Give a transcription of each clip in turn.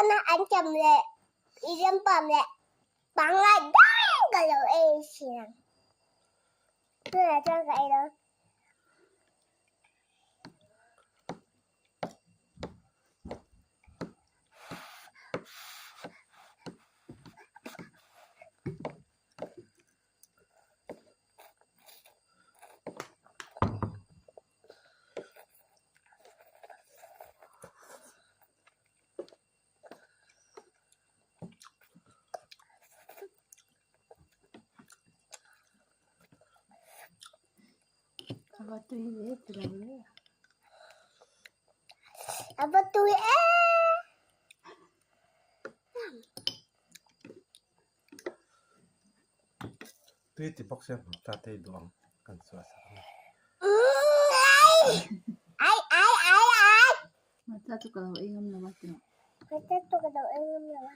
chuan an cham leh i rampam leh pangngai daih ka lo ei thin ang. Tunah chuan ka ei lo. Ava tui ve ti lo le. Ava tui e. Tui ti bawk sia hmawta te i duh ang kan suah sak ang. Ai ai ai ai. Hmawta chu ka lo ei ngam lo a ti lo. Hmawta chu ka lo ei ngam lo a.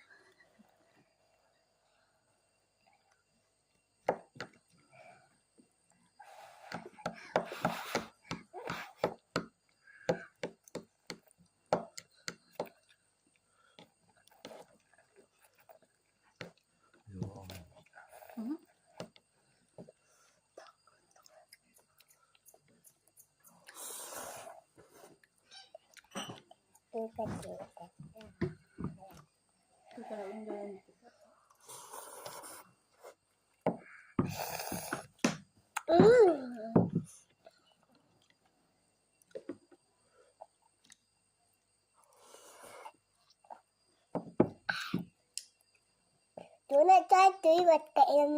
Tunah chuan tui vat ka en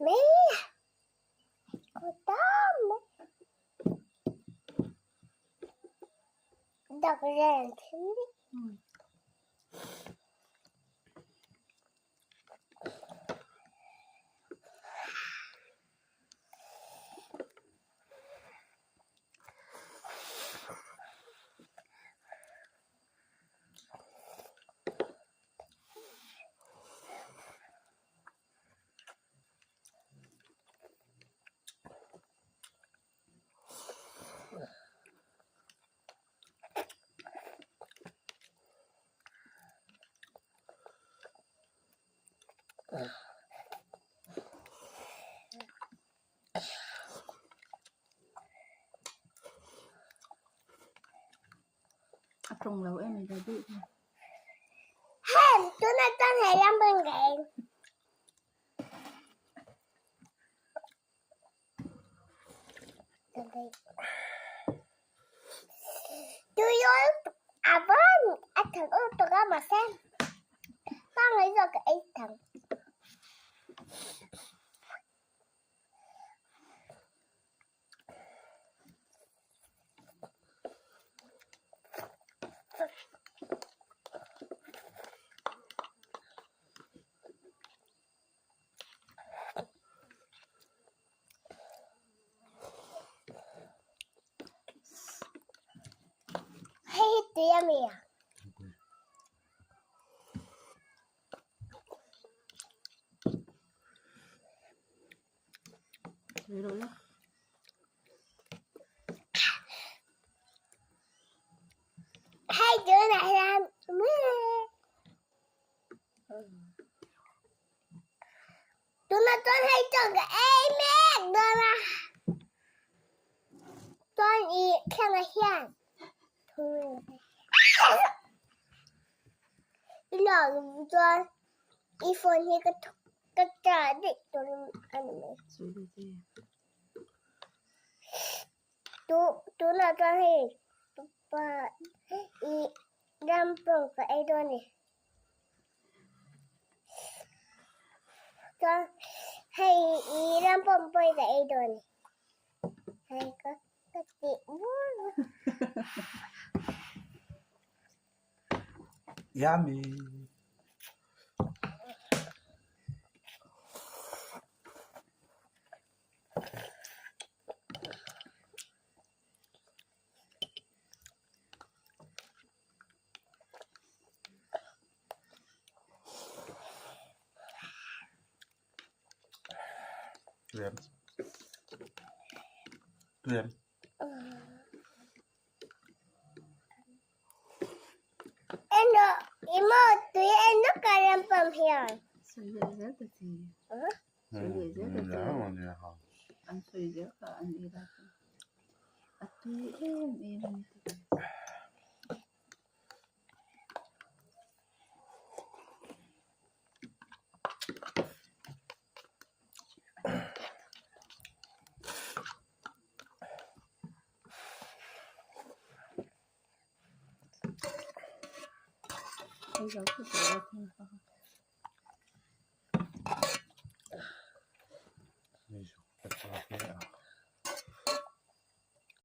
mai a, ka tam mai. Dak reng thin vek. A tawng lo em mai duh hi. Hem tuna chuan hei lam pawhin ka en. Tuiawl a van a thang ur tawk a mahse pangngai zawk ka ei thang. Hei hi tui a mi a. Hei tunah hian Tunah chuan hei chuan ka ei mek dawn a chuan ih thlengah hian i lak chuan i phone hi ka ka tah daih tur a ni mai. Tunah chuan hei pa ih rampawng ka ei dawn a ni. Chuan hei i ram pawm pawh ka ei dawn a ni. Hei ka ka tih bur bur. Yummy. Tuyem. Tuyem. Hello. maw tui en nawk a rampam hian. Sawi leh zel ta che. Sawi leh zel ta che. An sawi zel kha an ei lai pawn. A tui em em a ni te.